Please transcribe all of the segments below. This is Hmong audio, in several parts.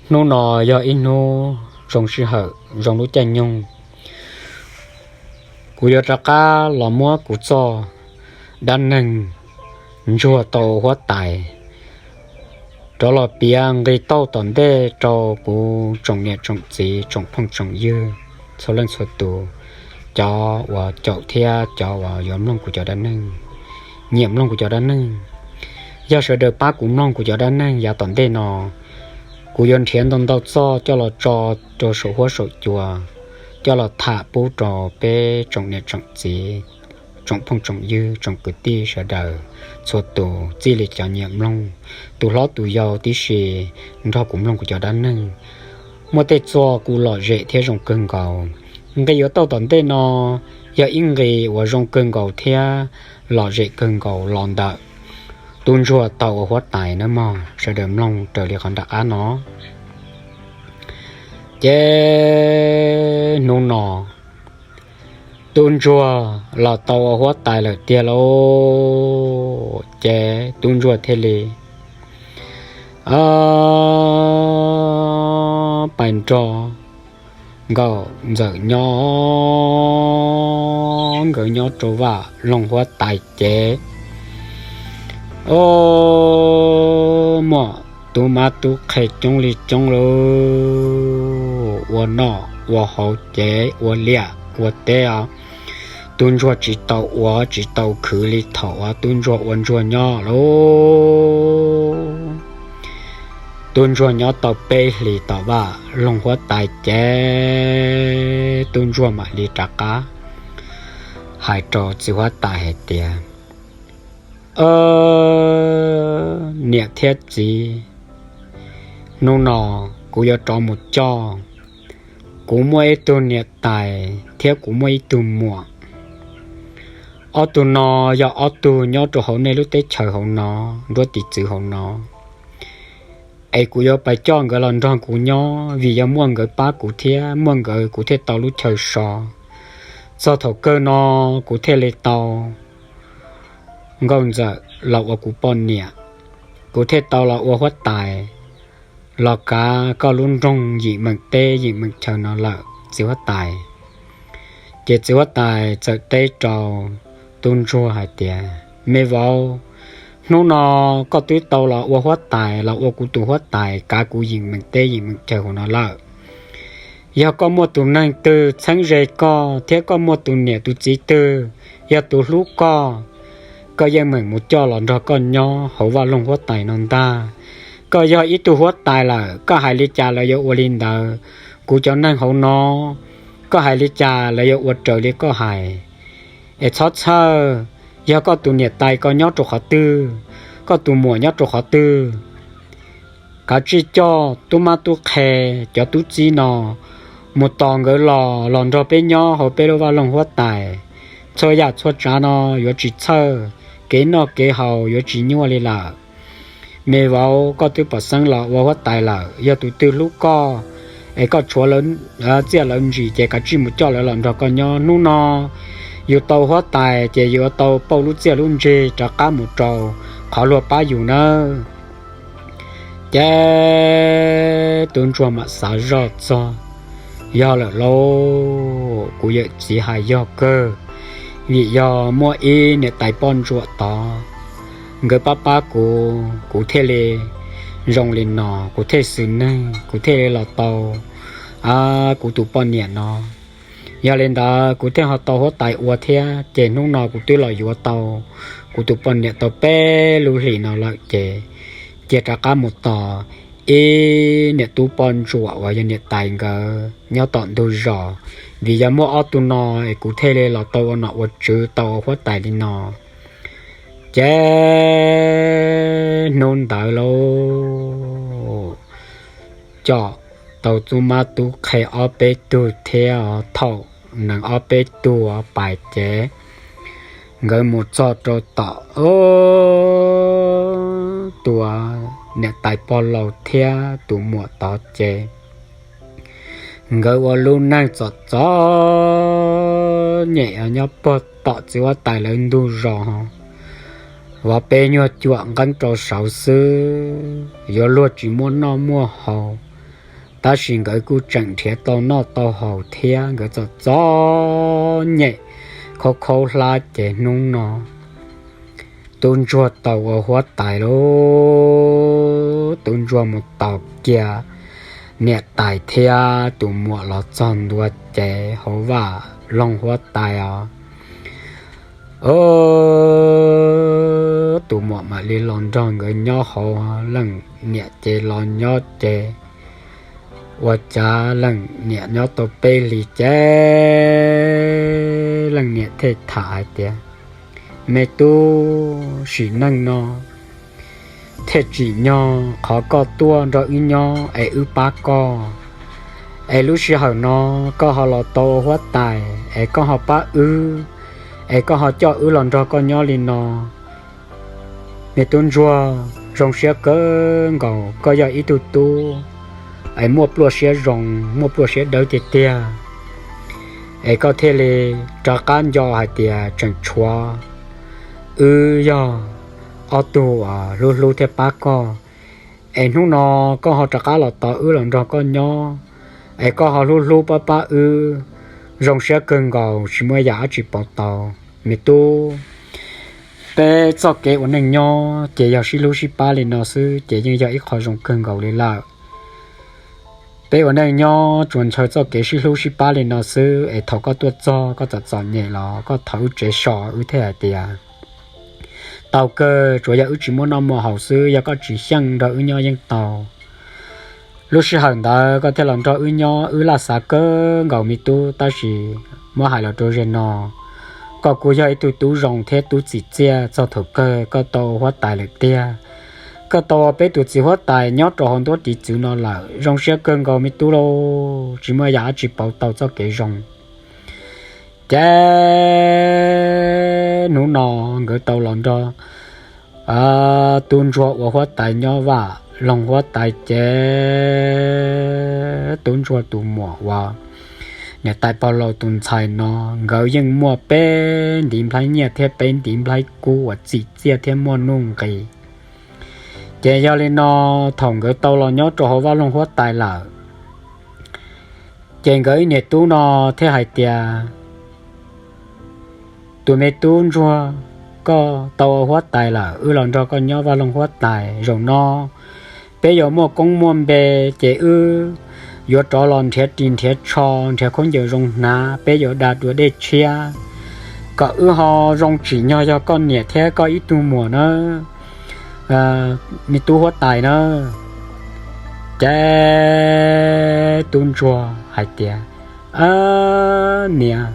Hnub no yog ib hnub zoo sij hawm zoo lub caij nyoog, kuv yuav rov qab los muab kuv txoj dab neeg ntsuag tau huab tais rov los piav nqi tauj tom ntej rau kuv tsoom niam tsoom txiv tsoom phooj tsoom ywg txhua leej txhua tus, cov uas caum thiab cov uas yuav mloog kuv cov dab neeg, nyiam mloog kuv cov dab neeg. Yog sawv daws pab kuv mloog kuv cov dab neeg yav tom ntej no, kuv yuav nrhiav ntau ntau txoj coj los tso rau saum huab saum cua, coj los tham pub rau peb tsoom niam tsoom txiv, tsoom phooj tsoom ywg tsoom kwv tij sawv daws txhua tus, txij li cov nyiam mloog, tus hlob tus yau tib si, nrog kuv mloog kuv cov dab neeg. Muaj tej txoj kuj lom zem thiab zoo kawg nkaus. Nqi yuav tauj tom ntej no yog ib nqi uas zoo kawg nkaus thiab lom zem kawg nkaus los ntawm tub ntsuag tau ua huab tais nawb mog. Sawv daws mloog raws li qhov nram qab no. Ces hnub no tub ntsuag los tau ua huab tais lawm tiag lauj. Ces tub ntsuag thiaj li pais nrog nkauj ntxawm nyob, nkawd nyob rau vaj loog huab tais ces, o, muaj tub mab tub qhe coob li coob lauj, ua noj ua haus ces ua liaj ua teb os. Tub ntsuag tsis tau ua tsis tau khwv li thaum uas tub ntsuag ua ntsuag nyob lauj. Tub ntsuag nyob tau peb hlis tom vaj loog huab tais ces tub ntsuag mam li rov qab hais rau txiv huab tais hais tias, niam thiab txiv, hnub no kuv yuav rov mus coj, kuv muaj ib tug niam tais thiab kuv muaj ib tug muam. Ob tug no yog ob tug nyob rau hauv nej lub teb chaws hauv no, nruab tiv txwv hauv no, es kuv yuav pais coj nkawd los nrog kuv nyob vim yog muaj nkawd pab kuv thiab muaj nkawd kuv thiaj tau lub chaw so. Txog thaum kawg no kuv thiaj li tau nkauj ntxawm los ua kuv poj niam, kuv thiaj tau los ua huab tais, los kav koj lub nroog Yim Meem teb Yim Meem chaw no lawm txiv huab tais. Ces txiv huab tais txawm teb rau tub ntsuag hais tias, me vauv, hnub no koj twb tau los ua huab tais los ua kuv tus huab tais kav kuv Yim Meem teb Yim Meem chaw hauv no lawm. Yog koj muaj tus neeg twg txheeb ze koj thiab koj muaj tus niam tus txiv twg yog tus hlub koj, koj yeej meem mus coj los nrog koj nyob hauv vaj loog huab tais no ntag. Koj yog ib tug huab tais lawm, koj hais li cas lawv yuav ua li ntawd. Kuv cov neeg hauv no, koj hais li cas lawv yuav ua raws li koj hais. Es txhob txhawj, yog koj tus niam tais ko nyob rau qhov twg, koj tus muam nyob rau qhov twg, kav tsij coj tub mab tub qhe, cov tub txib no mus tos nkawd los, los nrog peb nyob hauv peb lub vaj loog huab tais. Txhua yam txhua tsav no yuav tsis txhawj, kev noj kev haus yuav tsis nyuaj li lawm. Me vauv, koj twb pom xeeb los ua huab tais lawm, yog tus twg hlub koj es koj tshuav txiaj lawv ntsim ces kav tsij mus coj lawv los nrog koj nyob. Hnub no yus tau huab tais ces yus yuav tau pauj lub txiaj lub ntsig rov qab mus rau qhov luag pab yus nawb. Ces tub ntsuag mam xav zoj txog, yog lawm lauj, kuv yawm txiv hais yog kawg, vim yog muaj ib niam tais poj ntsuam tod, nkawd pab pab kuv, kuv thiaj li zoo li no, kuv thiaj xws neeg, kuv thiaj li los tau kuv tus poj niam no. Yog li ntawd kuv thiaj ho tau huab tais ua thiab, ces hnub no kuv twb los yuav tau kuv tus poj niam tau peb lub hlis no lawm ces, cia rov qab mus tos ib niam tub poj ntsuam uas yog niam tais nkawd nyob tom ntug zos, vim yog muaj ob tug no es kuv thiaj li los tau ua nom ua tswv tau ua huab tais li no. Ces hnub ntawd lauj, coj tau tub mab tub qhe ob peb tug thiab os, thaum nees ob peb tug pais ces nkawd mus txog rau tom tus niam tais pog laus thiab tus muam tod ces nkawd ua lub neej txom txom nyem nyob puag tom txiv huab tais lawv ntug zos, vov peb nyuag cuam nqeeb rau saud xwb, yuav luag tsis muaj noj muaj haus. Tab sis nkawd kuj tseem nrhiav tau noj tau haus thiab, nkawd txom txom nyem khaub khaub hlab ces hnub no tub ntsuag tau ua huab tais lauj. Tub ntsuag mus tos kiag niam tais thiab tus muam los txog ntua ces hauv vaj loog huab tais os. Tus muam mam li los nrog nkawd nyob hauv, leej niam ces los nyob ces ua cas leej niam nyob tau peb hlis ces leej niam thiaj tham hais tias, Me tub, sim neej no thiaj tsim nyog qhov koj tuaj nrog wb nyob es wb pab koj, es lub sij hawm no koj ho los tau ua huab tais es koj ho pab wb, es koj ho coj wb los nrog koj nyob li no. Me tub ntsuag, zoo siab kawg nkaus, koj yog ib tug tub es muaj pluaj siab zoo, muaj pluaj siab dawb tiag tiag, es koj thiaj li rov qab nco hais tias tseem tshuav wb yog ob tug uas hlub hlub thiab pab koj, es hnub no koj ho rov qab los tos wb los nrog koj nyob, es koj ho hlub hlub pab pab wb, zoo siab kawg nkaus, tsis muaj yam dab tsi pauv tau. Me tub, peb txoj kev ua neej nyob ces yog sib hlub sib pab li no xwb ces yeej yog ib qho zoo kawg nkaus li lawm. Peb ua neej nyob tsuas ntshaw txoj kev sib hlub sib pab li no xwb, es thaum koj tuaj txog koj txom txom nyem los koj thov wb tsev so, wb thiaj hais tias tau kawg, tsuas yog wb tsis muaj noj muaj haus xwb, yog koj tsis xyeej nrog wb nyob yeej tau. Lub sij hawm ntawd koj thiaj los nrog wb nyob, wb laj xav kawg nkaus me tub, tab sis muab hais los rau ze no, koj kuj yog ib tug tub zoo thiab tub txim txiaj, txog thaum kawg koj tau huab tais lawm tiag. Koj tau ua peb tus txiv huab tais nyob rau hauv nruab tiv txwv no lawm, zoo siab kawg nkaus me tub lauj, tsis muaj yam dab tsi pauv tau txoj kev zoo. Ces hnub no nkawd tau los nrog tub ntsuag ua huab tais nyob vaj loog huab tais ces tub ntsuag tus muam uas niam tais pog laus tus ntxhais no, nkawd yeej muaj peb ntiv nplhaib nyiaj thiab peb ntiv nplhaib kub uas txim txiaj thiab muaj nuj nqis. Ces yog li no, thaum nkawd tau los nyob rau hauv vaj loog huab tais lawm, ces nkawd ib niam tub no thiaj hais tias, Tus me tub ntsuag, koj tau ua huab tais lawm, wb los nrog koj nyob vaj loog huab tais. Zaum no peb yuav muaj koob muaj npe, ces wb yuav rov los nrhiav ris nrhiav tsho, nrhiav khaub ncaws zoo hnav, peb yuav da dua dej tshiab, kom wb ho zoo tsim nyog yog koj niam thiab koj ib tug muam nawb, me tub huab tais nawb. Ces tub ntsuag hais tias, Niam,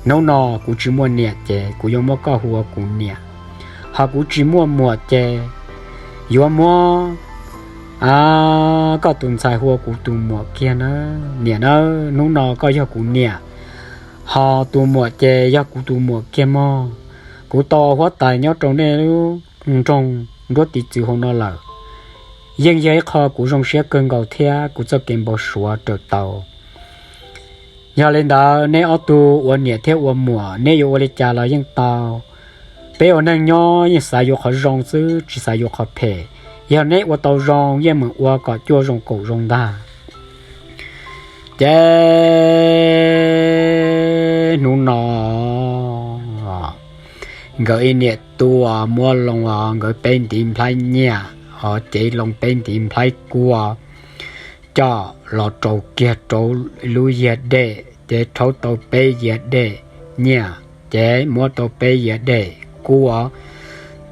hnub no kuv tsis muaj niam ces kuv yuav muab koj hu ua kuv niam, ho kuv tsis muaj muam ces yuav muab koj tus ntxhais hu ua kuv tus muam kiag nawb. Niam nawb, hnub no koj yog kuv niam, ho tus muam ces yog kuv tus muam kiag mog. Kuv tau huab tais nyob rau nej lub nroog nruab tiv txwv hauv no lawm, yeej yog ib qho kuv zoo siab kawg nkaus thiab kuv txoj kev npau suav raws tau. Yog li ntawd neb ob tug ua niam thiab ua muam, neb yuav ua li cas los yeej tau. Peb ua neeg nyob yeej xav yuav qhov zoo xwb, tsis xav yuav qhov phem. Yog neb ua tau zoo, yeej meem ua kom cuaj zoo kaum zoo ntag. Ces hnub no nkawd ib niam tub muab loo nkawd peb ntiv nplhaib nyiaj, cev loo peb ntiv nplhaib kub, coj los rau kiag rau lub yiag dej, ces rhaub tau peb yiag dej nyiaj, ces muab tau peb yiag dej kub,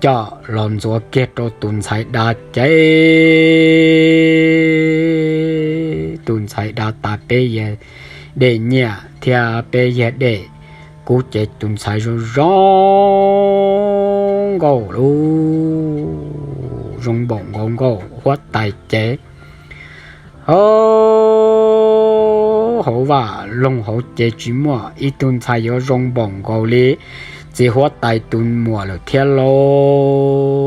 coj los ntxuav kiag rau tus ntxhais da, ces tus ntxhais da tas peb yiag dej nyiaj thiab peb yiag dej kub, ces tus ntxhais zoo zoo nkauj lub, zoo npaum nkaus nkauj huab tais ces hauv vaj loog hauv ces tsis muaj ib tug ntxhais yuav zoo npaum nkaus li txiv huab tais tus muam lawm thiab lauj.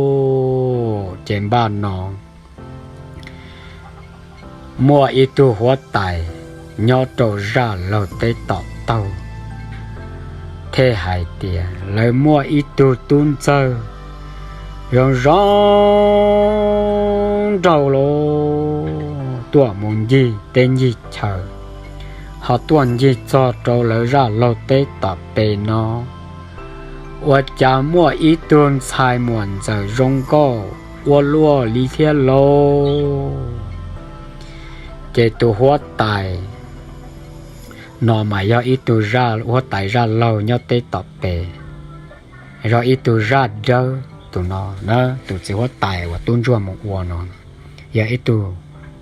Ces npaj no muaj ib tug huab tais nyob rau zaj laug teb tom taug thiaj hais tias lawv muaj ib tug tub ntxawg zoo zoo nraug lauj. tuaj mus ncig teb ncig chaw, ho tuaj ncig txog rau lawv zaj laug teb tom pes no, ua cas muaj ib tug ntxhais muam ntxawm zoo nkauj ua luaj li thiab lauj. Ces tus huab tais no mas yog ib tug huab tais zaj laug nyob teb tom pes, yog ib tug zaj dawb. Tus no, tus txiv huab tais uas tub ntsuag mus ua no, yog ib tug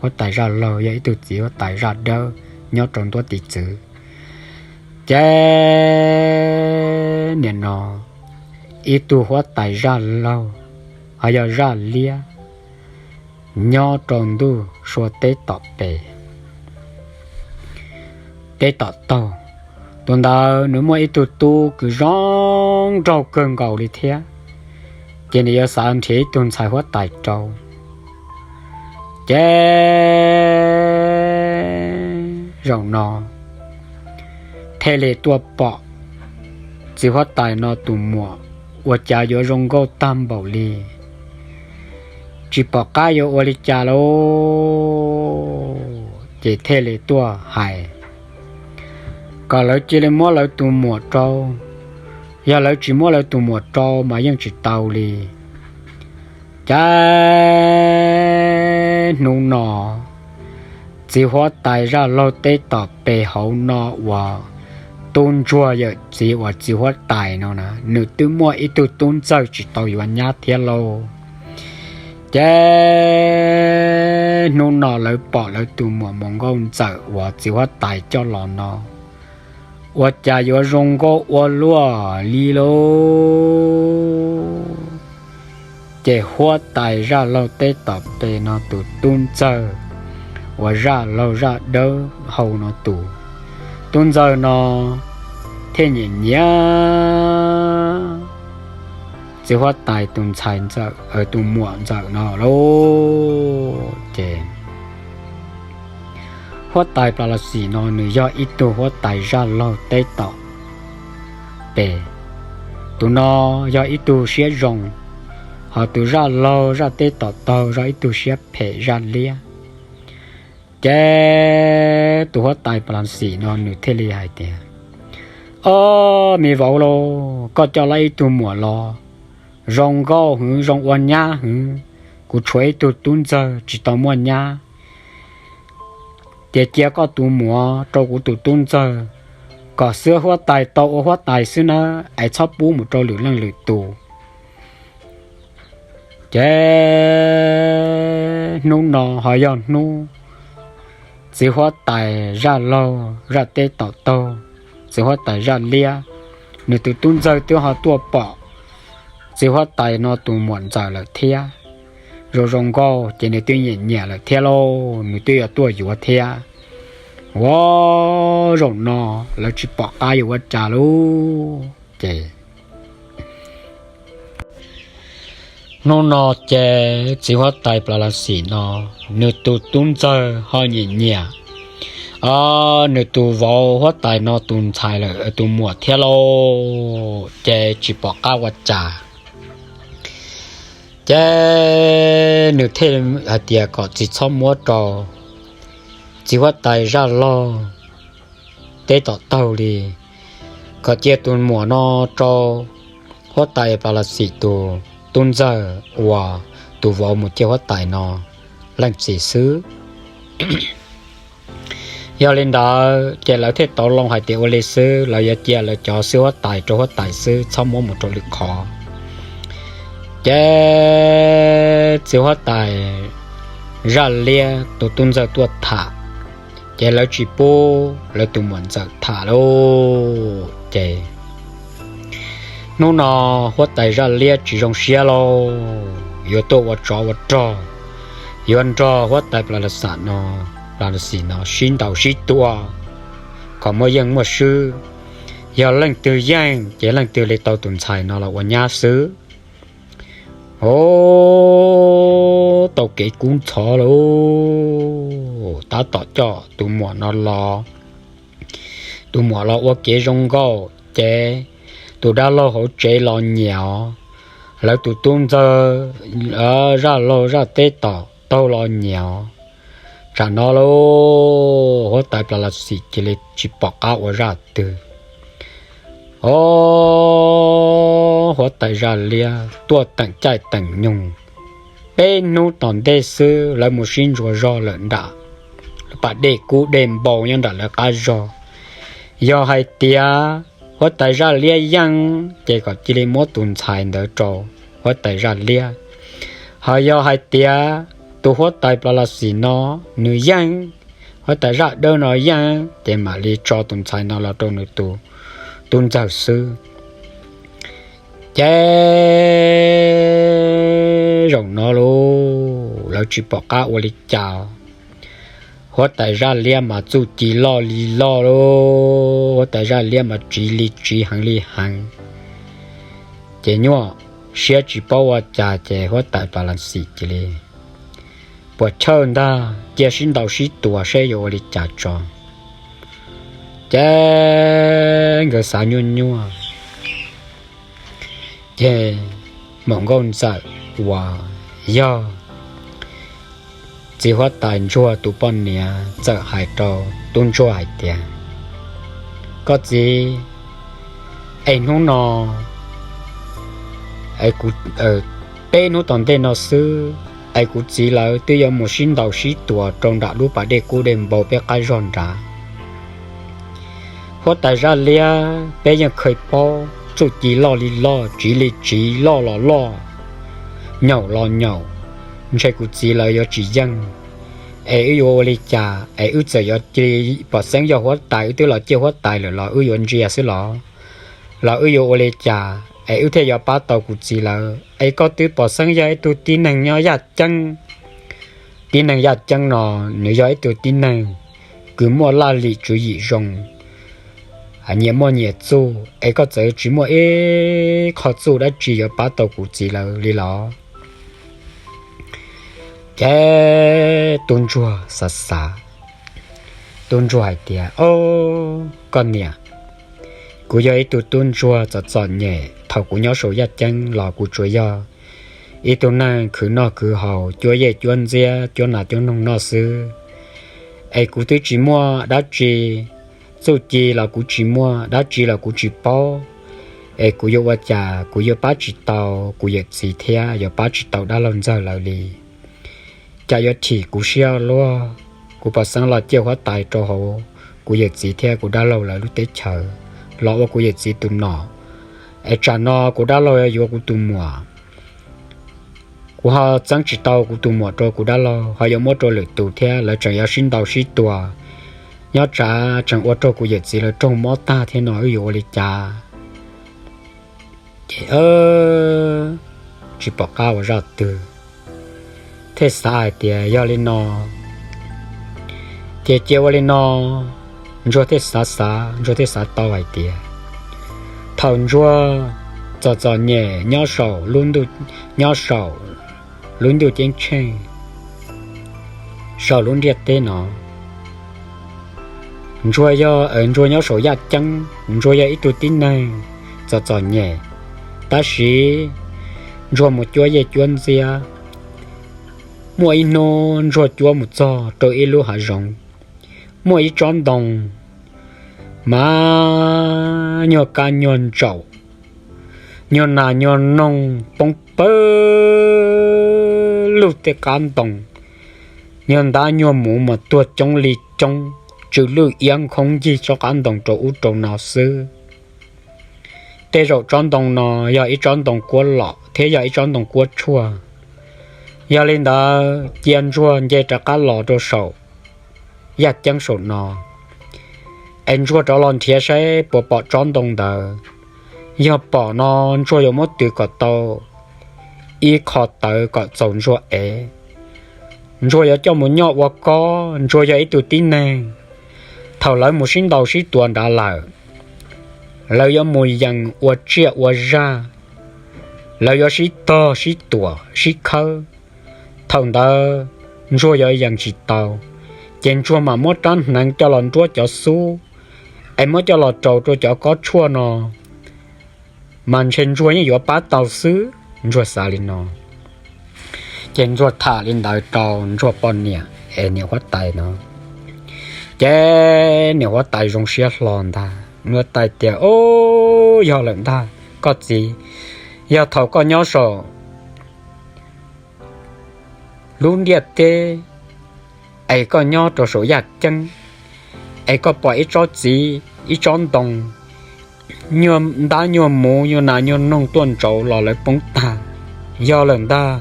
huab tais zaj laug, yog ib tug txiv huab tais zaj dawb nyob rau ntuab tiv txwv. Ces nim no ib tug huab tais zaj laug, ho yog zaj liab, nyob rau ntuj sua teb tom pes, teb tom taug. Tus ntawd nws muaj ib tug tub kws zoo nraug kawg nkaus li thiab, ces nws yuav xav nrhiav ib tug ntxhais huab tais rau. Ces zaum no thiaj li tuaj pom txiv huab tais no tus muam ua cas yuav zoo nkauj tag npaum li, tsis pom qab yuav ua li cas lauj. Ces thiaj li tuaj hais kom lawv cia li muab lawv tus muam rau, yog lawv tsis muab lawv tus muam rau mas yeej tsis tau li. Ces hnub no txiv huab tais zaj laug teb tom pes hauv no uas tub ntsuag yawm txiv uas txiv huab tais no na, nws twb muaj ib tug tub ntxawg tsis tau yuav nyab thiab lauj. Ces hnub no lawv pom lawv tus muam mus nkauj ntxawm uas txiv huab tais coj los no, ua cas yuav zoo nkauj ua luaj li lauj. Ces huab tais zaj laug teb tom pes no tus tub ntxawg uas zaj laug zaj dawb hau no tus tub ntxawg no thiaj nyiam nyiam txiv huab tais tus ntxhais ntxawm, tus muam ntxawm no lauj. Ces huab tais Plas Las Xis no nws yog ib tug huab tais zaj laug teb tom pes. Tus no yog ib tug siab zoo, ho tus zaj laug zaj teb tom taug yog ib tug siab phem zaj liab. Ces tus huab tais Plas Las Xis no nws thiaj li hais tias, Ob, me vauv lauj, koj coj lawm ib tug muam los zoo nkauj hwv, zoo ua nyab hwv. Kuv tshuav ib tug tub ntxawg tsis tau muaj nyab, ces cia koj tus muam rau kuv tus tub ntxawg, kom xwb huab tais tau ua huab tais xwb nawb, es txhob pub mus rau lwm leej lwm tus. Ces hnub no ho yog hnub txiv huab tais zaj laug zaj teb tom taug, txiv huab tais zaj liab, nws tus tub ntxawg twb ho tuaj pom txiv huab tais no tus muam ntxawm lawm thiab. Zoo zoo nkauj ces nws twb nyiam nyiam lawm thiab lauj, nws twb yuav tuaj yuav thiab. Ua, zaum no lawv tsis pom qab yuav ua cas lauj. Ces hnub no ces txiv huab tais Plas Las Xis no, nws tus tub ntxawg ho nyiam nyiam nws tus vauv huab tais no tus ntxhais lawm, tus muam thiab lauj, ces tsis pom qab ua cas. Ces nws thiaj hais tias kom tsis txhob muab rau txiv huab tais zaj laug teb tom taug li, kom cia tus muam no rau huab tais Plas Las Xis tus tub ntxawg uas tus vauv mus cia huab tais no leej txiv xwb. Yog li ntawd ces lawv thiaj tau loo hais tias ua li xwb, lawv yuav cia lawv cov xib huab tais rau huab tais xwb, txhob muab mus rau lwm qhov. Ces txiv huab tais zaj liab tus tub ntxawg tuaj tham, ces lawv tsis pub lawv tus muam ntxawm tham lauj. Ces hnub no huab tais zaj liab tsis zoo siab lauj, yuav tuaj ua tsov ua rog, yuav nrog huab tais Plas Las Xis no, Plas Las Xis no sib ntaus sib tua, kom muaj yeej muaj swb. Yog leej twg yeej ces leej twg li tau tus ntxhais no los ua nyab xwb. Ov, tau kev kub ntxhov lauj, tab tom coj tus muam no los, tus muam los ua kev zoo nkauj ces tus dab laug hauv tsev los nyiam os, lawv tus tub ntxawg zaj laug zaj teb tom taug los nyiam os. Tam no lauj, huab tais Plas Las Xis cia li tsis pom qab ua zaj twg. Ob, huab tais Zaj Liab tuaj teem caij teem nyoog, peb hnub tom ntej xwb lawv mus sib ntsuas zog lawm nram pas dej kub dej npau nyob nram lawv qab zog. Yog hais tias huab tais Zaj Liab yeej, ces kom cia li muab tus ntxhais ntawd rau huab tais Zaj Liab. Ho yog hais tias tus huab tais Plas Las Xis no nws yeej, huab tais Zaj Dawb no yeej, ces mam li tso tus ntxhais no los rau nws tus tub ntxawg xwb. Ces zaum no lauj, lawv tsis pom qab ua li cas. Huab tais Zaj Liab mas txuj ci loj li loj lauj, huab tais Zaj Liab mas tsiv li tsiv heev li heev. Ces nyuaj siab tsis paub ua cas ces huab tais Plas Las Xis cia li puas chawj ntag, cia sib ntaus sib tua seb yuav ua li cas tso. Ces nkawd xav nyuaj nyuaj, ces Maum Nkauj Ntxawm uas yog txiv huab tais ntsuag tus poj niam txawm hais rau tub ntsuag hais tias, Koj txiv, es hnub no, peb hnub tom ntej no xwb es kuv txiv lawv twb yuav mus sib ntaus sib tua rau nram lub pas dej kub dej npau peb qab zog nrad. Huab tais Zaj Liab, peb yeej kheev paub txuj ci loj li loj, tsiv li tsiv, loj los loj, nyaum los nyaum, ntshe kuv txiv lawv yuav tsis yeej. Es wb yuav ua li cas? Es wb txawm yuav cia li pom xeeb yog huab tais, wb twb los ciaj huab tais lawm los wb yuav ntsia xwb los, los wb yuav ua li cas es wb thiaj yuav pab tau kuv txiv lawv? Es koj twb pom xeeb yog ib tug tib neeg nyob yaj ceeb. Tib neeg yaj ceeb no nws yog ib tug tib neeg kws muaj laj lim tswv yim zoo, nyias muaj nyias txuj, es koj txawm tsis muaj ib qho txuj dab tsi yuav pab tau kuv txiv lawv li los? Ces tub ntsuag xav xav, tub ntsuag hais tias, Ob, koj niam, kuv yog ib tug tub ntsuag txom txom nyem, thaum kuv nyob saum yaj ceeb los kuv tsuas yog ib tug neeg khwv noj khwv haus, cuab yej cuab ntxiab, cuab nas cuab noog noj xwb. Es kuv twb tsis muaj dab tsi, txuj ci los kuv tsis muaj, dab tsi los kuv tsis paub. Es kuv yuav ua cas, kuv yuav pab tsis tau kuv yawm txiv thiab yuav pab tsis tau dab laug ntxawg lawv li. Cas yuav chim kuv siab luaj, kuv pom xeeb los ciaj huab tais rau hauv kuv yawm txiv thiab kuv dab laug lawv lub teb chaws, los ua kuv yawm txiv tus nom. Es tsam no kuv dab laug yuav kuv tus muam, kuv ho txeeb tsis tau kuv tus muam rau kuv dab laug, ho yuav muab rau lwm tus thiab, lawv tseem yuav sib ntaus sib tua, nyob tsam tseem ua rau kuv yawm txiv lawv raug mob tag thiab no wb yuav ua li cas? Ces tsis pom qab ua zaj twg, thiaj xav hais tias yog li no, ces cia ua li no. Ntsuag thiaj xav xav, Ntsuag thiaj xav tau hais tias, thaum Ntsuag txom txom nyem nyob saum, nyob saum lub ntuj ceeb tsheej, saum lub ntiaj teb no, Ntsuag yog, Ntsuag nyob saum yaj ceeb, Ntsuag yog ib tug tib neeg txom txom nyem, tab sis Ntsuag mus cuab yej cuab ntxiab. Muaj ib hnub Ntsuag cuab mus txog rau ib lub hav zoov, muaj ib tsob ntoo mas nyuag kab nyuag ntsaum, nyuag nas nyuag noog poob pawg lug tej qab ntoo, nyuag ntab nyuag muv mas tuag coob li coob, tsw lwj iab nkhoob ncig tsob qab ntoo rau ub rau no xwb. Tej zaum tsob ntoo no yog ib tsob ntoo kuab lom thiab yog ib tsob ntoo kuab tshuaj. Yog li ntawd cia Ntsuag nce rov qab los rau saum yaj ceeb saum no, es Ntsuag rov los nrhiav saib puas pom tsob ntoo ntawd. Yog pom no Ntsuag yuav muab tws kom tau ib qho tawv kom txaus Ntsuag ev. Ntsuag yuav coj mus nyob ua kob, Ntsuag yog ib tug tib neeg, thaum lawv mus sib ntaus sib tua nrad lawm, lawv yuav mus yees ua tsiaj ua zaj, lawv yuav sib tog sib tuam sib khawb. Thaum ntawd Ntsuag yuav yees tsis tau, ces Ntsuag mam muab rab hneev coj los nruab cov xub, es muab coj los raus rau cov kob tshuaj no, mas ntshe Ntsuag yeej yuav pab tau xwb, Ntsuag xav li no. Ces Ntsuag tham li ntawd rau Ntsuag poj niam, es niam huab tais no. Ces niam huab tais zoo siab hlo ntag, niam huab tais tias, Ub, yog lawm ntag koj txiv, yog thaum koj nyob saum lub ntiaj teb, es koj nyob rau saum yaj ceeb, es koj pom ib tsob txiv, ib tsob ntoo, nyuag ntab nyuag muv, nyuag nas nyuag noog tuaj ntsauv los lawv poob tag. Yog lawm ntag,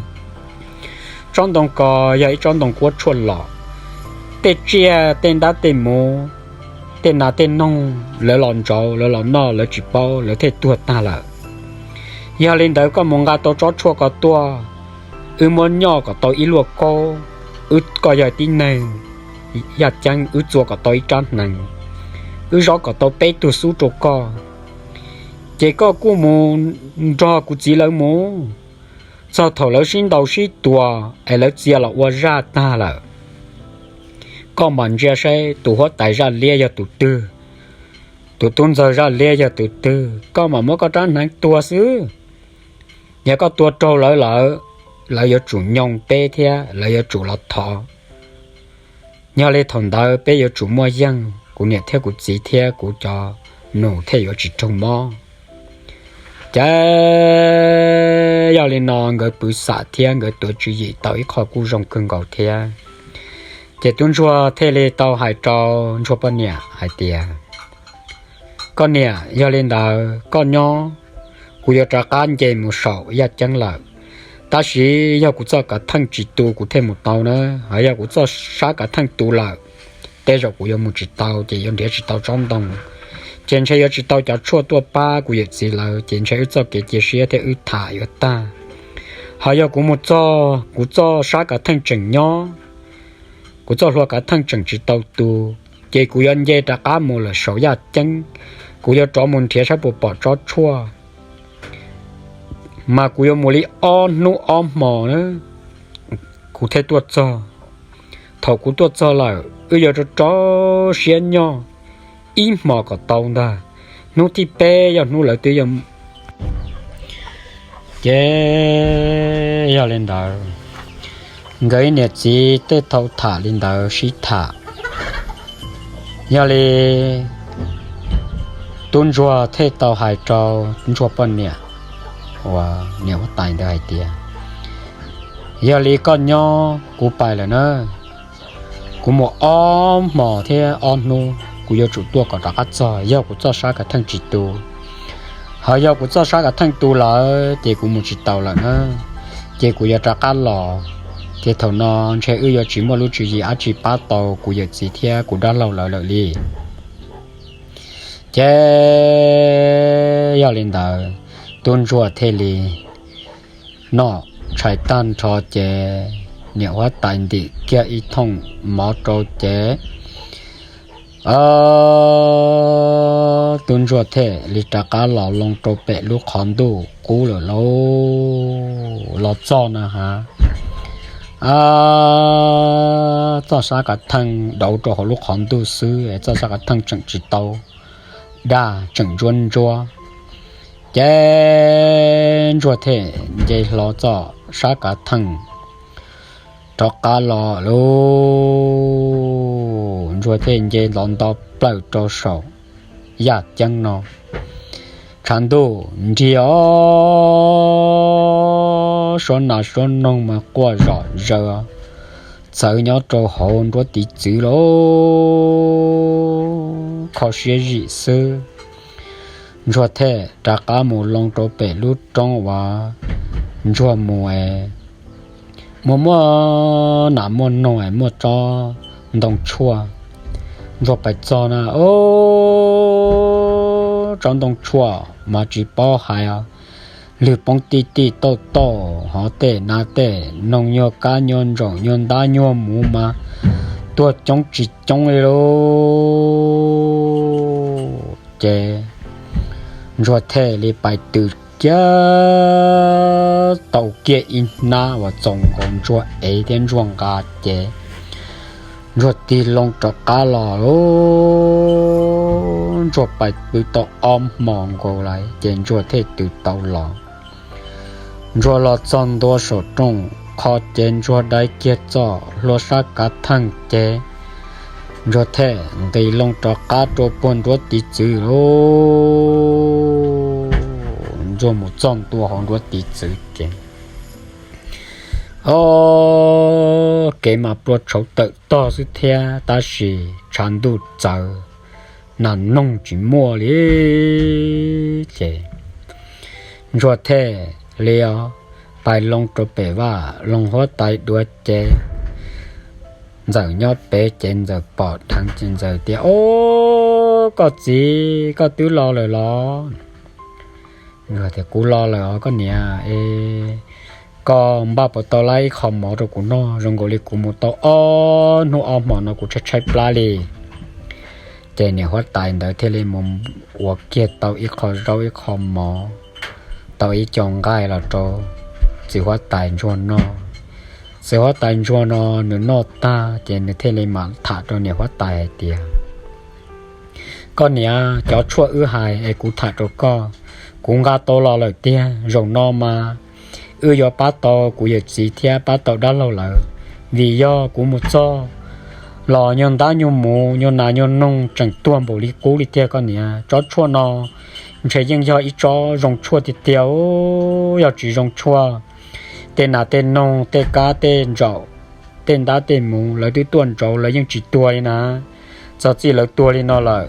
tsob ntoo ko yog ib tsob ntoo kuab tshuaj los, tej tsiaj tej ntab tej muv, tej nas tej noog lawv los ntsauv, lawv los noj, lawv tsis paub, lawv thiaj tuag tag lawm. Yog li ntawd koj mus nqa tau tsob tshuaj ko tuaj, wb muab nyoj kom tau ib luaj kaub, wb, koj yog tib neeg yaj ceeb, wb txua kom tau ib rab hneev, wb zaub kom tau peb tug xub rau koj, ces koj kuj mus nrog kuv txiv lawv mus, txog thaum lawv sib ntaus sib tua es lawv txia los ua zaj tag lawm, koj mam ntsia saib tus huab tais zaj liab yog tus twg, tus tub ntxawg zaj liab yog tus twg, koj mam muab koj rab hneev tua xwb. Yog koj tua raug lawv lawm, lawv yuav tsum nyoo peb thiab lawv yuav tsum los thov. Yog li thaum ntawd peb yuav tsum muaj yeej, kuv niam thiab kuv txiv thiab kuv cov nus thiaj yuav tsis raug mob. Ces yog li no nkawd pw xam thiab nkawd tuav tswv yim tau ib qho kuj zoo kawg nkaus thiab. Ces tub ntsuag thiaj li tau hais rau ntsuag poj niam hais tias, Koj niam, yog li ntawd koj nyob, kuv yuav rov qab nce mus saum yaj ceeb lawm. Tab sis yog kuv txoj kav theej tsis tu kuv thiaj mus tau na, ho yog kuv txoj sab kav theej tu lawm, tej zaum kuv yuav mus tsis tau ces yuav nrhiav tsis tau tsob ntoo. Ces ntshe yuav tsis tau cov tshuaj tuaj pab kuv yawm txiv lawv, ces ntshe wb txoj kev cia siab thiab wb tham yuav tag. Ho yog kuv mus txog kuv txoj sab kav theej tseem nyob, kuv txoj hlua kav theej tseem tsis tau tu, ces kuv yuav nce rov qab mus lawm saum yaj ceeb, kuv yuav rov mus nrhiav saib puas pom tsob tshuaj, mas kuv yuav mus li ob hnub ob hmos na, kuv thiaj tuaj txog. Thaum kuv tuaj txog lawm wb yuav rau rau siab nyob ib hmos kom tau ntag. Hnub thib peb yog hnub lawv twb yog, ces yog li ntawd, nkawd ib niam txiv tej tau tham li ntawd sib tham. Yog li tub ntsuag thiaj tau hais rau ntsuag poj niam uas niam huab tais ntawd hais tias, Yog li koj nyob, kuv pais lawm na. Kuv mus ob hmos thiab ob hnub, kuv yuav tsum tuaj kom rov qab txog, yog kuv txoj sab kav theej tsis tu. Ho yog kuv txoj sab kav theej tu lawm ces kuv mus tsis tau lawm na, ces kuv yuav rov qab los. Ces thaum no ntshe wb yuav tsis muaj lub tswv yim dab tsi pab tau kuv yawm txiv thiab kuv dab laug lawv lawm li. Ces yog li ntawd, tub ntsuag thiaj li noj tshais tag nrho ces niam huab tais ntim kiag ib thooj mov rau ces tub ntsuag thiaj li rov qab los loo rau pem lub qhov ntuj qub lawm lauj. Los txog na has, txoj sab kav theej dauv rau hauv lub qhov ntuj xwb, txoj sab kav theej tseem tsis tau daj, tseem ntsuab ntsuab. Ces ntsuag thiaj nce hlo txoj sab kav theej rov qab los lauj. Ntsuag thiaj nce los nto plaws rau saum yaj ceeb no. Tshav ntuj nrig os, suab nas suab noog mas quaj zom zaws, txawv nyob rau hauv nruab tiv txwv lauj, kho siab zim xwb. Ntsuag thiaj rov qab mus loo rau pem lub roob uas ntsuag mus es muaj muaj nas muaj noog es muaj tsob ntoo tshuaj. Ntsuag pais txog na, tsob ntoo tshuaj mas tsis paub hais, lwg poob tij tij tauj tauj, hov tej nas tej noog nyuag kab nyuag ntsaum nyuag ntab nyuag muv mas tuag coob tsis coob li lauj. Ces ntsuag thiaj li pais tws kiag tau kiag ib hnab uas txaus nkaus ntsuag ev thiab ntsuag nqa ces ntsuag tig loo rov qab los lauj. Ntsuag pais pw tau ob hmos nkaus lawm ces ntsuag thiaj tws tau los. Ntsuag los txog ntua saum rooj qho ces ntsuag dai kiag txoj hlua sab kav theej ces ntsuag thiaj nqis loo rov qab rau puag nruab tiv txwv lauj. Ntsuag mus txog ntua hauv nruab tiv txwv ces, o, kev mas plua tshauv tawm tog xwb thiab tab sis tshav ntuj txawv, nas noog tsis muaj li. Ces ntsuag thiaj li pais loo rau pem vaj, loo huab tais dua ces Ntxawm nyob pem ces Ntxawm pom dheev ces Ntxawm tias, O, koj txiv, koj twb los lawm los? Tias, Kuv los lawm os koj niam. E, koj npaj puas tau lab ib qho mov rau kuv noj? Zoo nkaus li kuv mus tau ob hnub ob hmo no kuv tshaib tshaib plab li. Ces niam huab tais ntawd thiaj li mus ua kiag tau ib qho zaub ib qho mov, tau ib co nqaij los rau txiv huab tais ntsuag noj. Txiv huab tais ntsuag no nws noj tag ces nws thiaj li mam tham rau niam huab tais hais tias, Koj niam, cov tshuaj wb hais es kuv tham rau koj, kuv nqa tau los lawm tiag. Zaum no mas wb yuav pab tau kuv yawm txiv thiab pab tau dab laug lawm, vim yog kuv mus txog los nyuag ntab nyuag muv, nyuag nas nyuag noog tseem tuag npaum li qub li tiag koj niam. Tsob tshuaj no ntshe yeej yog ib tsob zoo tshuaj tiag tiag. Yog tsis zoo tshuaj, tej nas tej noog, tej kab tej ntsaum, tej ntab tej muv lawv twb tuaj ntsauv lawv yeej tsis tuag li na. Txog txij lawv tuag li no lawm,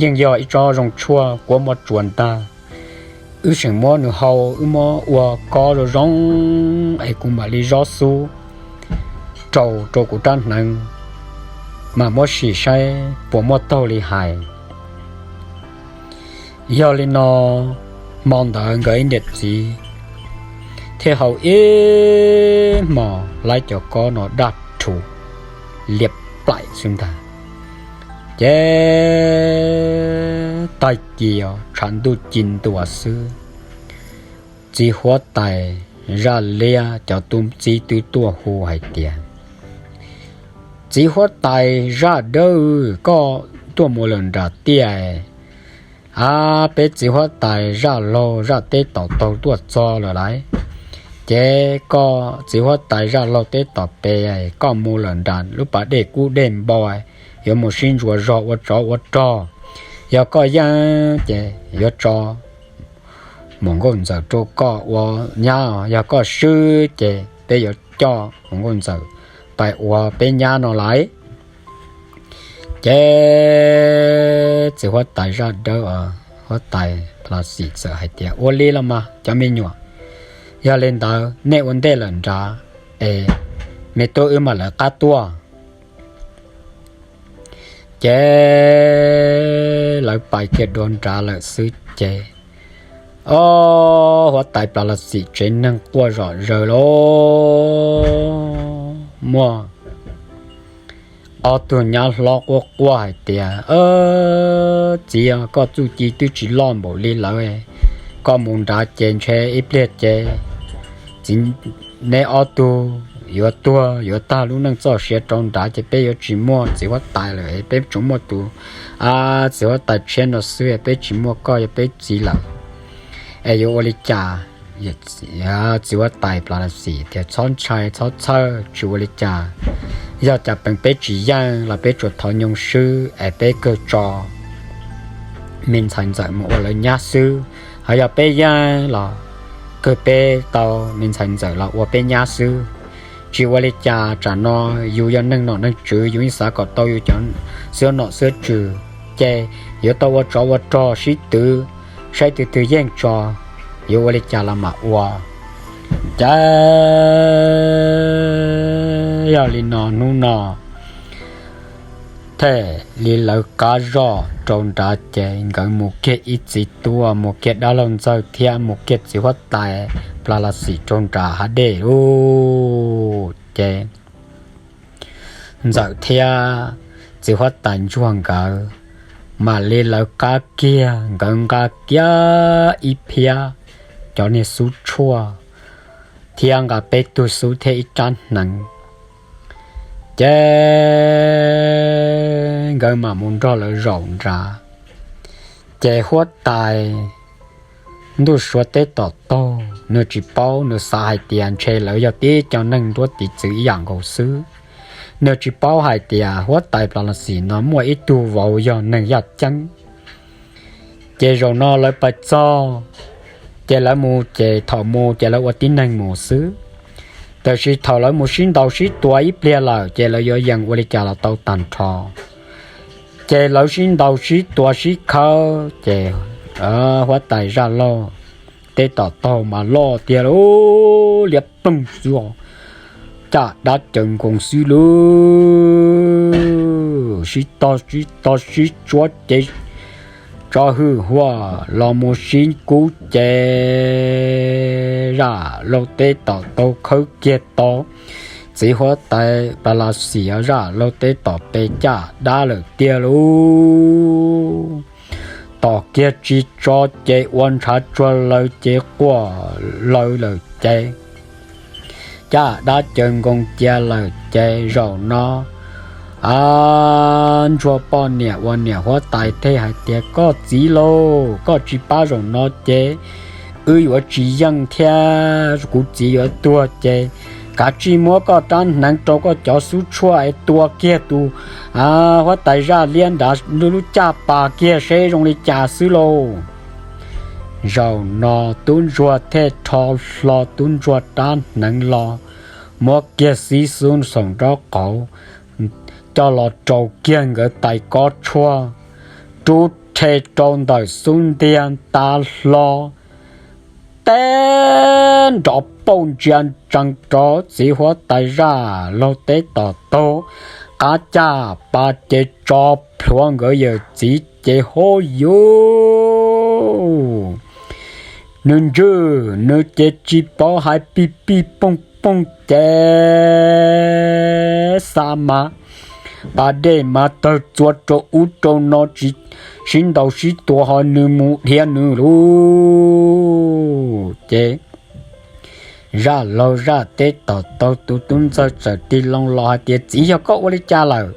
yeej yog ib tsob zoo tshuaj kuab mob tsuas ntag. Wb tseem muab nws hau, wb muab ua kob zoo zoo es kuv mam li zob xub rau rau kuv rab hneev, mam muab sim saib puas muaj taug li hais. Yog li no, hmo ntawd nkawd ib niam txiv thiaj hau ib hmos laib cov kob no daj rhuv liab plaim xwb ntag. Ces tag kis tshav ntuj ci ntua xwb, txiv huab tais Zaj Liab cov tub txib twb tuaj hu hais tias, Txiv huab tais Zaj Dawb, koj tuaj mus lawm nram tiaj. A, peb txiv huab tais Zaj Laug Zaj Teb Tom taug tuaj txog lawm lauj. Ces koj txiv huab tais Zaj Laug Teb Tom pem, koj mus lawm nram lub pas dej kub dej npau, yuav mus sib ntsuas zog ua tsov ua rog. Yog koj yeej ces yuav tso Muam Nkauj Ntxawm rau koj ua nyab, yog koj swb ces peb yuav coj Muam Nkauj Ntxawm pais ua peb nyab no lauj. Ces txiv huab tais Zaj Dawb, huab tais Plas Xim txawm hais tias, Ua li los mas cov me nyuam, yog li ntawd nej ua ntej lawm nrad es me tub wb mam lawv qab tuaj. Ces lawv pais kiag dua nrad lawm xwb ces, o, huab tais Plas Xim tsev neeg quaj zom zaws lauj. Muaj ob tug nyab hlob quaj quaj hais tias, Txiv, koj txuj ci twb tsis loj npaum li lawv, koj mus nrad ces ntshe ib pliag ces txiv, neb ob tug yuav tuag yuav tag lub neej txoj sia rau nrad ces peb yuav tsis muaj txiv huab tais lawm, peb tsuas muaj tus txiv huab tais tshiab no xwb, peb tsis muaj koj yog peb txiv lawm es yuav ua li cas? Txiv huab tais Plas Xim tias, Txhob ntshai txhob txhawj, tsis ua li cas. Yog cas peem peb tsis yeej los peb tsuas thov nyoo swb es peb kawg tso me ntxhais ntxawm mus ua lawv nyab xwb. Ho yog peb yeej los kawg peb tau me ntxhais ntxawm los ua peb nyab xwb. Tsis ua li cas, tsam no yus yog neeg nom neeg tswv, yus yeej xav kom tau yus cov xwb nom xwb tswv, ces yuav tau ua tsov ua rog sib twv, saib twg twg yeej tso, yuav ua li cas los mam ua. Ces yog li no hnub no thiaj li lawv qab zoj rau nrad ces nkawd mus kiag ib txiv tuaj, mus kiag dab laug ntxawg thiab mus kiag txiv huab tais Plas Xim rau nrad hav dej lauj. Ces ntxawm thiab txiv huab tais ntsuag nkawd mam li lawv qab kiag, nkawd nqa kiag ib phiab cov niag xub tshuaj thiab nqa peb tug xub thiab ib rab hneev. Ces nkawd mam mus nrog lawv zaum nrad. Ces huab tais ntuj suav teb tom taug, nws tsis paub, nws xav hais tias ntshe lawv yog tib cov neeg nruab tiv txwv ib yam nkaus xwb. Nws tsis paub hais tias huab tais Plas Las Xis no muaj ib tug vauv yog neeg yaj ceeb. Ces zaum no lawv pais txog, ces lawv mus ces thaum mus ces lawv ua tib neeg mus xwb. Tab sis thaum lawv mus sib ntaus sib tua ib pliag lawm ces lawv yuav yees ua li cas los tau tag nrho. Ces lawv sib ntaus sib tua sib khawb ces huab tais zaj laug teb tom taug mas loj tiag lauj, liab ploog xwb, caj dab caws nkoos xwb lauj, sib tog sib tog sib tsuab ces tso hwj huaj los mus sib kub ces zaj laug teb tom taug khawb kiag tau txiv huab tais Plas Las Xis zaj laug teb tom pes caj dab lawm tiag lauj. Tom kiag tsis tso ces ua ntshav tsuag lawm ces quaj lawv lawm ces caj dab caws nkoos cia lawm ces zaum no ntsuag poj niam ua niam huab tais thiaj hais tias, koj txiv lauj, koj tsis pab zaum no ces wb yuav tsis yeej thiab, kuv txiv yuav tuag ces kav tsij muab koj rab hneev rau koj cov xub tshuaj es tua kiag tus huab tais zaj liab nrad lub caj pas kiag seb zoo li cas xwb lauj. Zaum no tub ntsuag thiaj rho hlo tub ntsuag rab hneev los, muab kiag xib xub xoom nraub qaum, coj los rau kiag nkawd tais kob tshuaj, rub rhe rau ntawm xub ntiag nta hlo, teb nrov pauj ntsia ntsees rau txiv huab tais zaj laug teb tom taug qab caj pas ces tso plhuav nkawd yawm txiv ces hub yus, nws ntswj nws ces tsis paub hais pij pij pooj pooj ces xa mas pas dej mas tawg txua rau ub rau no tsis sib ntaus sib tua ho nws mus dhia nws lauj. Ces zaj laug zaj teb tom taug tus tub ntxawg txawm tig loo los hais tias, txiv, yog koj ua li cas lawm?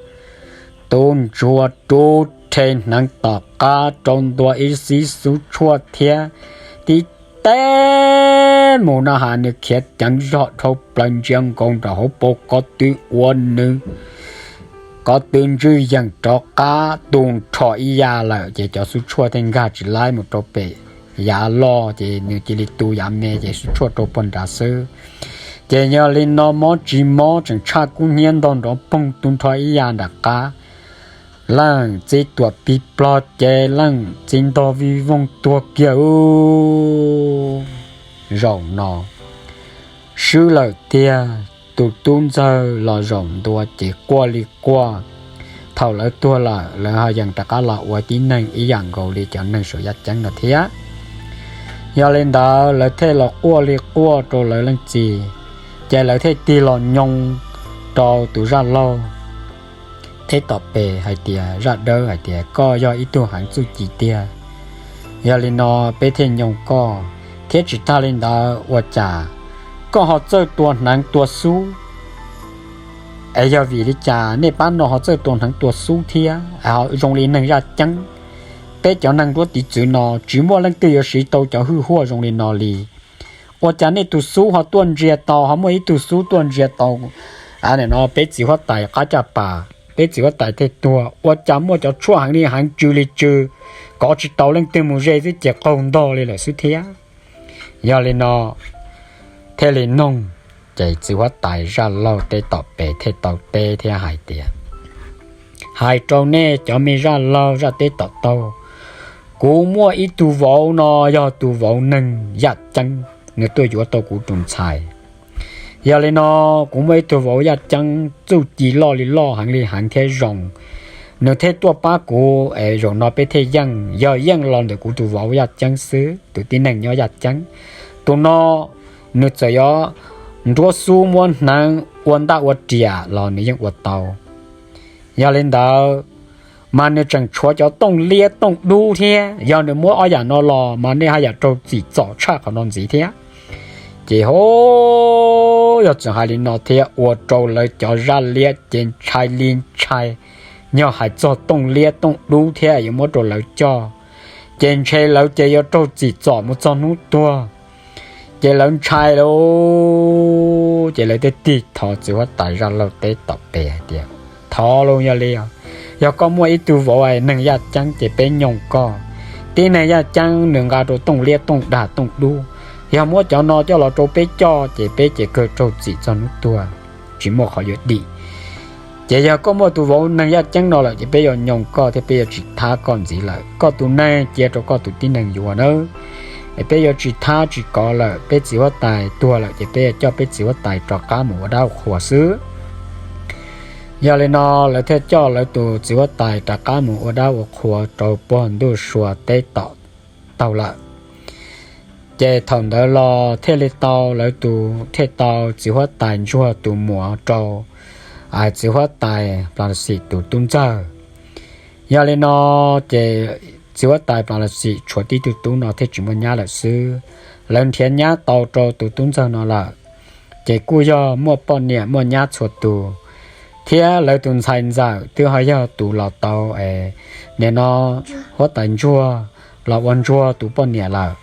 Tub ntsuag rub rhe hneev tom qab rau ntua ib xib xub tshuaj thiab tib teb mus no has nws khiav ceev zog dhau plaws ntsia nkaus nram hauv paus ko tw ua nws ko tw ntswj yeem rov qab tu nrho ib yam lawm ces cov xub tshuaj thiaj nkag tsis laib mus rau pem yav loj ces nws cia li tu yav me ces xub tshuaj rau puag nrad xwb. Ces yog li no mob tsis mob tseem tshaj kub hnyiab ntog nrov poog tu nrho ib yam nram qab. Leej txiv tuam plig plog ces leej txiv ntog vij voog tuag kiag lauj. Zaum no swb lawm tiag, tus tub ntxawg los zaum ntua ces quaj li quaj. Thaum lawv tuag lawm lawv ho yeej rov qab los ua tib neeg ib yam nkaus li cov neeg suav yaj ceeb no thiab. Yog li ntawd lawv thiaj los quaj li quaj rau lawv leej txiv, ces lawv thiaj tig los nyoo rau tus zaj laug teb tom pes hais tias, zaj dawb hais tias, koj yog ib tug heev txuj ci tiag, yog li no peb thiaj nyoo koj. Thiab tsis tag li ntawd ua cas koj ho txawj tua hneev tua xub? Es yog vim li cas nej pab no ho txawj tua hneev tua xub thiab ho zoo li neeg yaj ceeb? Peb cov neeg nruab tiv txwv no tsis muaj leej twg yuav siv tau cov hwj huaj zoo li no li. Ua cas nej tus xub ho tuaj ntsia tau, ho muaj ib tug xub tuaj ntsia tau no peb txiv huab tais qab caj pas, peb txiv huab tais thiaj tuag? Ua cas muaj cov tshuaj heev li heev tsw li tsw, kov tsis tau leej twg mus ze xwb ces qaug ntog li lawm xwb thiab? Yog li no thiaj li noog, ces txiv huab tais zaj laug teb tom pes thiaj tau teb thiab hais tias, hais rau nej cov me zaj laug zaj teb tom taug, kuv muaj ib tug vauv no yog tus vauv neeg yaj ceeb, nws tuaj yuav tau kuv tus ntxhais. Yog li no kuv muaj ib tug vauv yaj ceeb txuj ci loj li loj heev li heev thiab zoo, nws thiaj tuaj pab kuv es zaum no peb thiaj yeej, yog yeej los ntawm kuv tus vauv yaj ceeb xwb, tus tib neeg nyob yaj ceeb. Tus no nws txawm yuav nruab xub muab hneev ua ntaj ua riam los nws yeej ua tau. Yog li ntawd mas nws tseem tshuav cov tooj liab tooj dub thiab, yog nws muab ob yam no los mas nej haj yam raug txim txom tshaj qhov no ntxiv thiab. Ces ho yog tseem hais li no thiab ua rau lawv cov zaj liab ces ntshai li ntshai, yog hais txog tooj liab tooj dub thiab yuav muab rau lawv coj. ces ntshe lawv ces yuav raug txim txom mus txog hnub tuag. Ces lawv ntshai lawm, ces lawv thiaj tig thov txiv huab tais zaj laug teb tom pem hais tias, Thov lauj, yog li, yog koj muaj ib tug vauv neeg yaj ceeb ces peb nyoog koj. Tib neeg yaj ceeb nws nqa rau tooj liab tooj dag tooj dub, yog muab cov no coj los rau peb coj ces peb ces kawg raug txim txog hnub tuag, tsis muaj qhov yuav dim. Ces yog koj muaj tus vauv neeg yaj ceeb no lawm ces peb yuav nyoog koj thiab peb yuav tsis thab koj ntxiv lawm. Koj tus neeg cia rau koj tus tib neeg yuav nawb. Es peb yuav tsis thab tsis kov lawm, peb txiv huab tais tuag lawm ces peb yuav coj peb txiv huab tais rov qab mus ua dab ua qhua xwb. Yog li no, lawv thiaj coj lawv tus txiv huab tais rov qab mus ua dab ua qhua rau puag ntuj sua teb tom taug lawm. Ces thaum ntawd los thiaj li tau lawv tus, thiaj tau txiv huab tais ntsuag tus muam rau txiv huab tais Plas Xim tus tub ntxawg. Yog li no, ces txiv huab tais Plas Xim tshuav tib tug tub no thiaj tsis muaj nyab lawm xwb. Lawv nrhiav nyab tau rau tus tub ntxawg no lawm, ces kuj yog muaj poj niam muaj nyab txhua tus, thiab lawv tus ntxhais ntxawm twb ho yog tus los tau es nim no huab tais ntsuag los ua ntsuag tus poj niam lawm.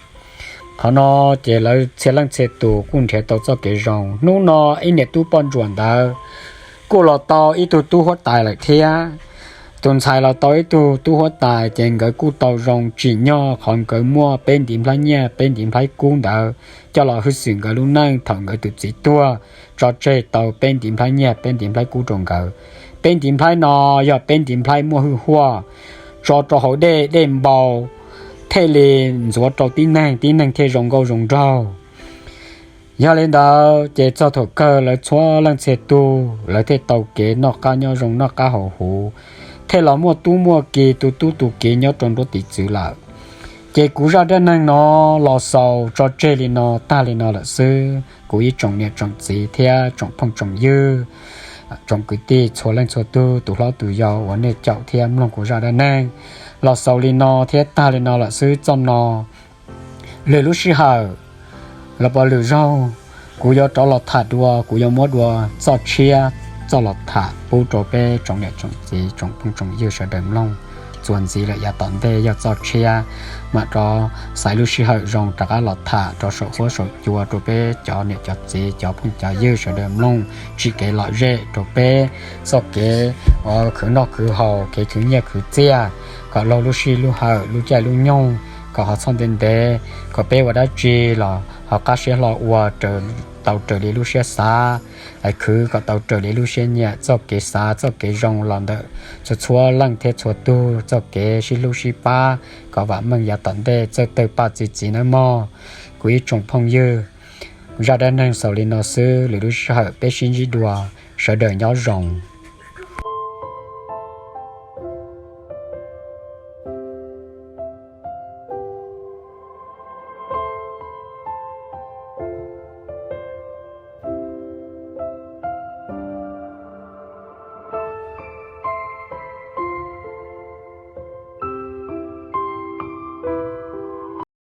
Qhov no ces lawv txhia leej txhia tus kuj nrhiav tau txoj kev zoo. Hnub no ib niam tub poj ntsuam ntawd kuj los tau ib tug tub huab tais lawm thiab. Tus ntxhais los tau ib tug tub huab tais ces nkawd kuj tau zoo tsim nyog qhov nkawd muaj peb ntiv nplhaib nyiaj peb ntiv nplhaib kub ntawd coj los hwj xwm nkawd lub neej thaum nkawd tus txiv tuag, tso tseg tau peb ntiv nplhaib nyiaj peb ntiv nplhaib kub rau nkawd. Peb ntiv nplhaib no yog peb ntiv nplhaib muaj hwj huaj, tso rau hauv dej, dej npau, thiaj li ntxuav rau tib neeg, tib neeg thiaj zoo nkauj zoo nraug. Yog li ntawd ces txog thaum kawg lawv txhua leej txhia tus lawv thiaj tau kev noj qab nyob zoo noj qab haus huv, thiaj los muaj tub muaj ki tu tub tu kiv nyob rau nruab tiv txwv lawm. Ces kuv zaj dab neeg no los xaus tso tseg li no tag li no lawm xwb. Kuv ib tsoom niam tsoom txiv thiab tsoom phooj tsoom ywg, tsoom kwv tij txhua leej txhua tug, tus hlob tus yau uas nej caum thiab mloog kuv zaj dab neeg los xaus li no thiab tag li no lawm xwb txoj no. Lwm lub sij hawm los puas lwm zaug kuv yuav rov los tham dua, kuv yuav muab dua txoj tshiab txoj los tham pub rau peb tsoom niam tsoom txiv tsoom phooj tsoom ywg sawv daws mloog. Txuas ntxiv lawm yav tom ntej yog txoj tshiab, mam rov xaiv lub sij hawm zoo rov qab los tham rau saum huab saum cua rau peb cov niam cov txiv cov phooj cov ywg sawv daws mloog, tsim kev lom zem rau peb txoj kev uas khwv noj khwv haus, kev khwv nyiaj khwv txiaj, kom laug lub sij lub hawm lub caij lub nyoog kom ho txhob ntev ntev, kom peb ua dab tsi los ho qab siab hlo ua, tau raws li lub siab xav, khwv kom tau raws li lub siab nyiam, txoj kev xav txoj kev zoo los ntawm txhua txhua leej thiab txhua tug txoj kev sib hlub sib pab, kom vam meej yav tom ntej txawj tawg paj txi txiv nawb mog. Kuv ib tsoom phooj ywg, zaj dab neeg xaus li no xwb, lwm lub sij hawm peb sib ntsib dua, sawv daws nyob zoo.